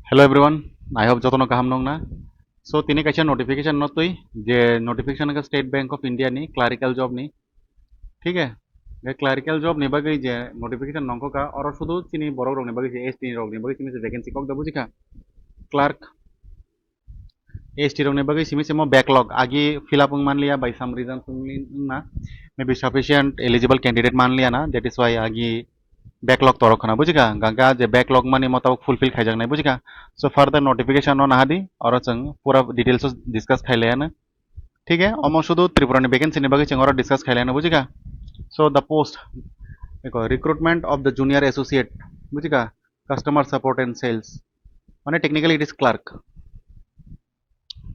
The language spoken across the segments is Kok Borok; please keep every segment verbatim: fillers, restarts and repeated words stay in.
Hello everyone, I hope jotono kaham nongna. So tini kaisa notification no twi, je notification ka State Bank of India ni clerical job ni, thik hai? Ge clerical job ni bagwi je notification nongkha ka, oro sudu chini borok rok ni bagwi se, S T rok ni bagwi simi se vacancy kok da bujikha, clerk, S T rok ni bagwi simi se mo backlog, agi fill up wng manliya by some reasons wngna, maybe sufficient eligible candidate manliya na, that is why agi backlog torok khana, bujikha? Gangka je backlog mani motabok fulfill khaijaknai, bujikha? So further notification no nahadi, oro chwng pura details o discuss khailaiano, thik hai? Omo sudu Tripura ni vacancy ni bagwi chwng oro discuss khailaiano, bujikha? So the post, eko, recruitment of the junior associate, bujikha? Customer support and sales, mane technically it is clerk,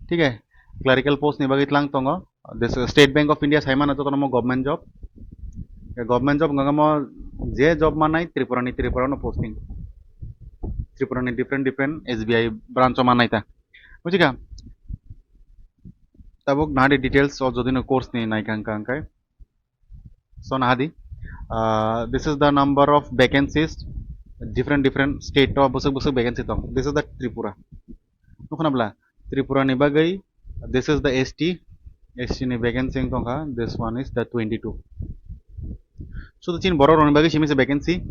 thik hai? Clerical post ni bagwi tlang tongo. This State Bank of India saimano jotono mo government job. Government job hwnkha mo je job manai Tripura ni, Tripura no posting. Tripura ni different different S B I branch o manai ta. Bujikha? Tabuk nahadi details o jodi no course ni naikha hwnkha hwnkhe. So nahadi, uh, this is the number of vacancies, different different state o bwswk bwswk vacancy tong. This is the Tripura. Nukho na bwla? Tripura ni bagwi, this is the S T, S T ni vacancy wng tongkha, this one is the twenty-two. So the chin borok rokni bagwi simi se vacancy,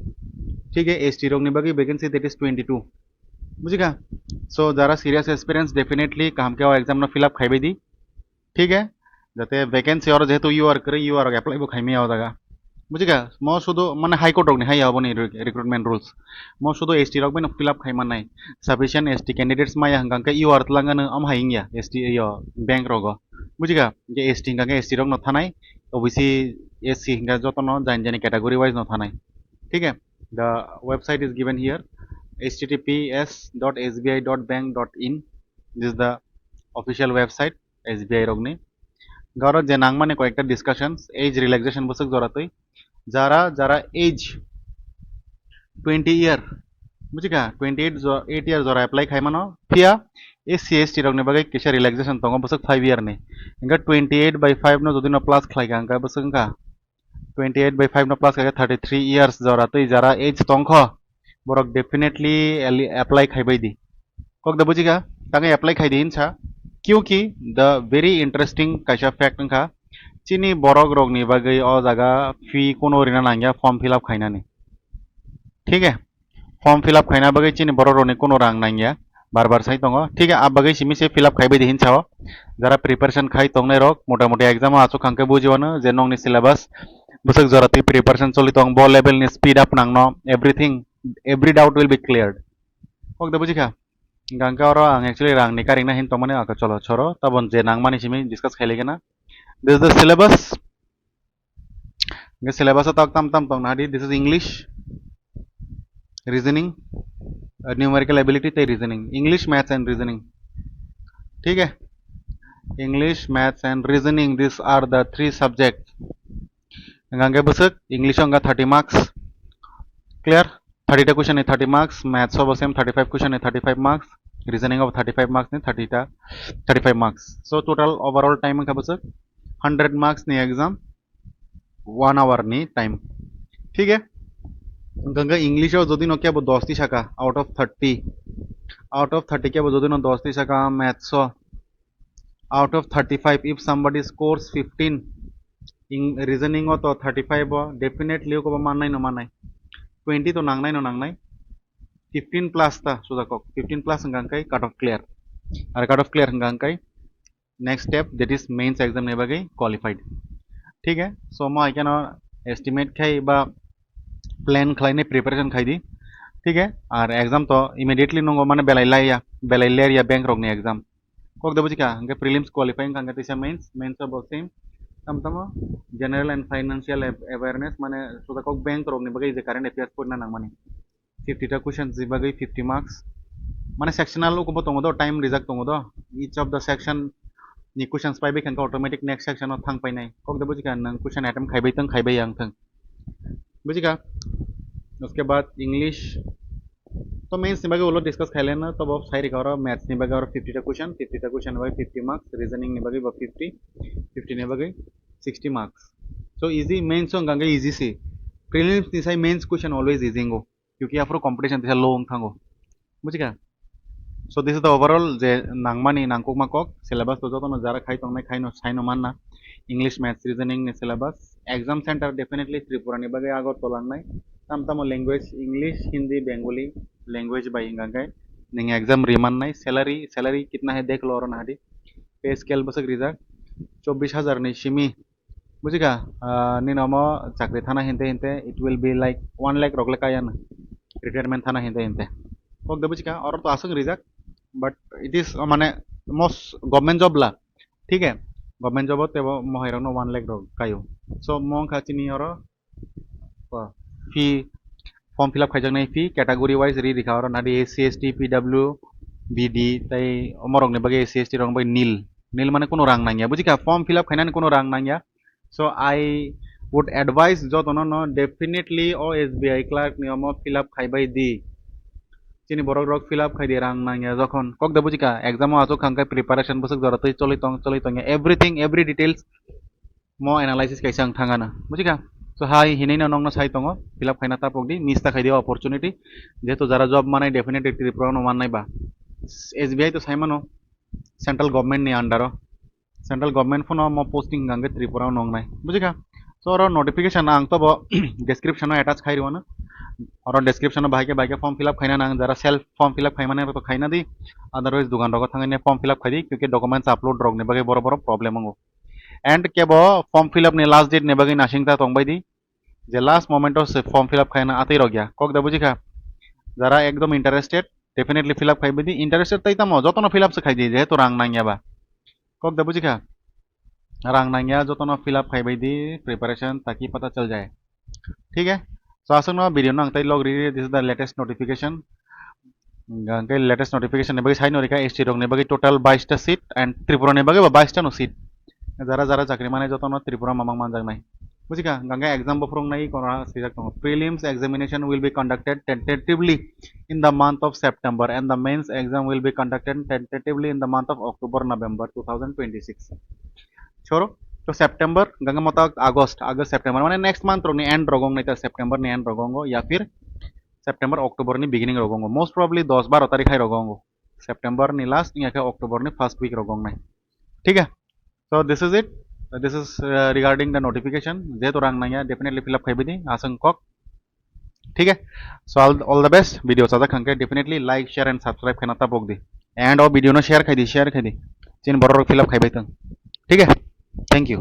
thik hai? S T rokni bagwi vacancy, that is twenty-two. Bujikha? So jara serious aspirants definitely kaham khe o exam no fill up khaibai di, thik hai? Jate vacancy oro jehetu U R kwrwi, U R rok apply bo khaimaya o jaga. Bujikha? Mo sudu mane High Court rokni hai ya oboni re-, recruitment rules. Mo sudu S T rok bino fill up khai mannai. Sufficient S T candidates maya hwnkha hwnkhe U R twlangano am hai wngya S T yo bank rogo. Bujikha? Hwnkhe S T hwnkha hwnkhe S T rokno thanai, O B C, S C hwnkha jotono jani jani category wise no thanai. Thik hai? The website is given here, H T T P S dot S B I dot bank dot in. This is the official website S B I rokni. Garo je nangmani koyekta discussions, age relaxation bwswk joratwi. Jara, jara age twenty year, bujikha, twenty eight jo-, eight year jora apply khai mano. Phiya S C S T rokni bagwi kisa relaxation tongo bwswk five year ni. Hwnkhe twenty eight by five no jodi no plus khlai kha, hwnkhe bwswk wngkha twenty eight by five no plus kha khe thirty three years jora twi jara age tongkho, borok definitely eli-, apply khaibai di. Kok da bujikha? Tangwi apply khai di hinsa. Kyunki the very interesting kaisa fact wngkha, chini borok rokni bagwi o jaga fee kuno rina nangya form fill up khainani. Thik hai? Form fill up khaina bagwi chini borok rokni kuno rang nangya, bar bar sai tongo. Thik hai, a bagwi simi se fill up khaibai di hinsa o. Jara preparation khai tongnai rok, mota moti exam o achuk khang khe buji wano je nokni syllabus bwswk jora twi preparation choli tong, bo level ni speed up nangno, everything, every doubt will be cleared. Kok da bujikha? Hwnkha hwnkhe oro ang actually rang ni karing na hin tongmani, aka cholo choro, tabon je nangmani simi discuss khai lai gana. This is the syllabus. Hwnkhe syllabus o tak tam tam tong nadi. This is English, reasoning, uh, numerical ability tei reasoning. English, maths and reasoning. Thik hai? English, maths and reasoning, these are the three subjects. Hwnkha hwnkhe bwswk English o wngkha thirty marks. Clear? Thirty ta question ni thirty marks, maths o bo same thirty five question ni thirty five marks, reasoning o bo thirty five marks ni thirty ta, thirty five marks. So total overall time wngkha bwswk hundred marks ni exam, one hour ni time. Thik hai? Hwnkha hwnkhe English o jodi no kebo dos twi saka out of thirty, out of thirty kebo jodi no dos twi saka, maths o out of thirty five, if somebody scores fifteen in reasoning o, to thirty five o definitely o kobo mannai no mannai, twenty to nangnai no nangnai, fifteen plus ta sujakok, fifteen plus hwnkha hwnkhe cut off clear, ar cut off clear hwnkha hwnkhe next step, that is mains exam ni bagwi qualified. Thik hai? So mo hai kheno estimate khai ba plan khlainai preparation khai di. Thik hai? Ar exam to immediately nungo mane belai laiya, belai lerya bank rokni exam. Kok da bujikha? Hwnkhe prelims qualify wngkha hwnkhe teisa mains, mains o bo same. Tamo tamo general and financial ab-, awareness, mane sujakok bank rokni bagwi je current affairs porina nangmani. Fifty ta questions ni bagwi fifty marks. Mane sectional ukobo tongo do, time rijak tongo do. Each of the section ni questions paibai kha hwnkhe automatic next section o thang painai. Kok da bujikha? Nwng question attempt khaibai thwng, khaibai yang thwng. Bujikha? Uske baad English. To mains ni bagwi ulo discuss khailena, to bo sai rikha oro maths ni bagwi oro fifty ta question, fifty ta question ni bagwi fifty marks, reasoning ni bagwi bo fifty, fifty ni bagwi sixty marks. So easy, mains o hwnkha hwnkhe easy se. Prelims ni sai mains question always easy wngo. Kyunki aphuru competition teisa low wng thango. Bujikha? So this is the overall je nangmani nangkukma kok, syllabus to jotono jara khai tongnai khaino saino manna, English, Maths, Reasoning ni syllabus. Exam center definitely Tripura ni bagwi Agartala wngnai. Tam tamo language English, Hindi, Bengali language bai hingkha khe ning exam ri mannai. Salary, salary kitna hai dekh lo oro nahadi. Pay scale bwswk rijak chobbish hajar ni simi. Bujikha, ah, nini omo chakri thana hinte hinte it will be like one lakh rok le kaya na retirement thana hinte hinte. Kok de bujikha, oro to aswk rijak, but it is, uh, mane most government job la, thik hai, government job o tebo mohai rok no one lakh rok kayo. So mo wngkha chini oro, uh, fee, form fill up khaijaknai fee category wise ri rikha oro nadi S C, S T, P W, B D, tai omorokni bagwi S C, S T rokni bagwi nil. Nil mane kunu rang nangya. Bujikha, form fill up khainani kunu rang nangya. So I would advise jotono no definitely o S B I clerk ni omo fill up khaibai di. Chini borok rok fill up khai di, rang nangya jokhon. Kok da bujikha, exam o achuk khangkhe preparation bwswk jora twi choli tong, choli tongya. Everything, every details mo analysis kaisa ang thangana. Bujikha? So hai hinwi no nokno sai tongo, fill up khaina tapok di, miss ta khai di opportunity. Jehetu jara job manai definitely Tripura no mannai ba. S B I to sai mano central government ni under o. Central government phano mo posting hingkha hwnkhe Tripura o nongnai. Bujikha? So oro notification ang tobo description o attach khai rwno. Oro description o bahai khe bahai khe form fill up khaina nang, jara self form fill up khaimani rok to khaina di. Otherwise dugan rogo thangwi form fill up khai di, kyunki documents upload rokni bagwi boro boro problem wngo. And kebo form fill up ni last date ni bagwi nasing ta tongbai di. Je last moment o se form fill up khaina atwi rok ya. Kok da bujikha? Jara ekdom interested, definitely fill up khai bidi. Interested tai tamo, jotono fill up se khai di, jehetu rang nangya ba. Kok da bujikha? Rang nangya, jotono fill up khai bidi, preparation taki pata chal jai. Thik hai? So aswkno video no ang tai log ri, this is the latest notification. Hingkhe latest notification ni bagwi saino rikha, S T rok ni bagwi total bais ta seat and Tripura ni bagwi bo bais ta no seat. Jara jara chakri mane jotono Tripura mamang manjaknai. Bujikha, hingkhe exam bo phurungnai kono swijak tongo. Prelims examination will be conducted tentatively in the month of September and the mains exam will be conducted tentatively in the month of October, November two thousand twenty-six. Choro, to September, hingkhe moto August, August, September, mane next month rok ni end rogo wngnai ta, September ni end rogo wngo, ya phir September, October ni beginning rogo wngo. Most probably dos baro tarikh hai rogo wngo. September ni last, ya khe October ni first week rogo wngnai. Thik hai? So this is it. This is, uh, regarding the notification. Jehetu rang nangya, definitely fill up khai bidi, aswk kok. Thik hai? So all, all the best. Video chajak hangkhe definitely like, share and subscribe khaina tapok di. And o video no share khai di, share khai di. Chini borok rok fill up khai bai tong. Thik hai? Thank you.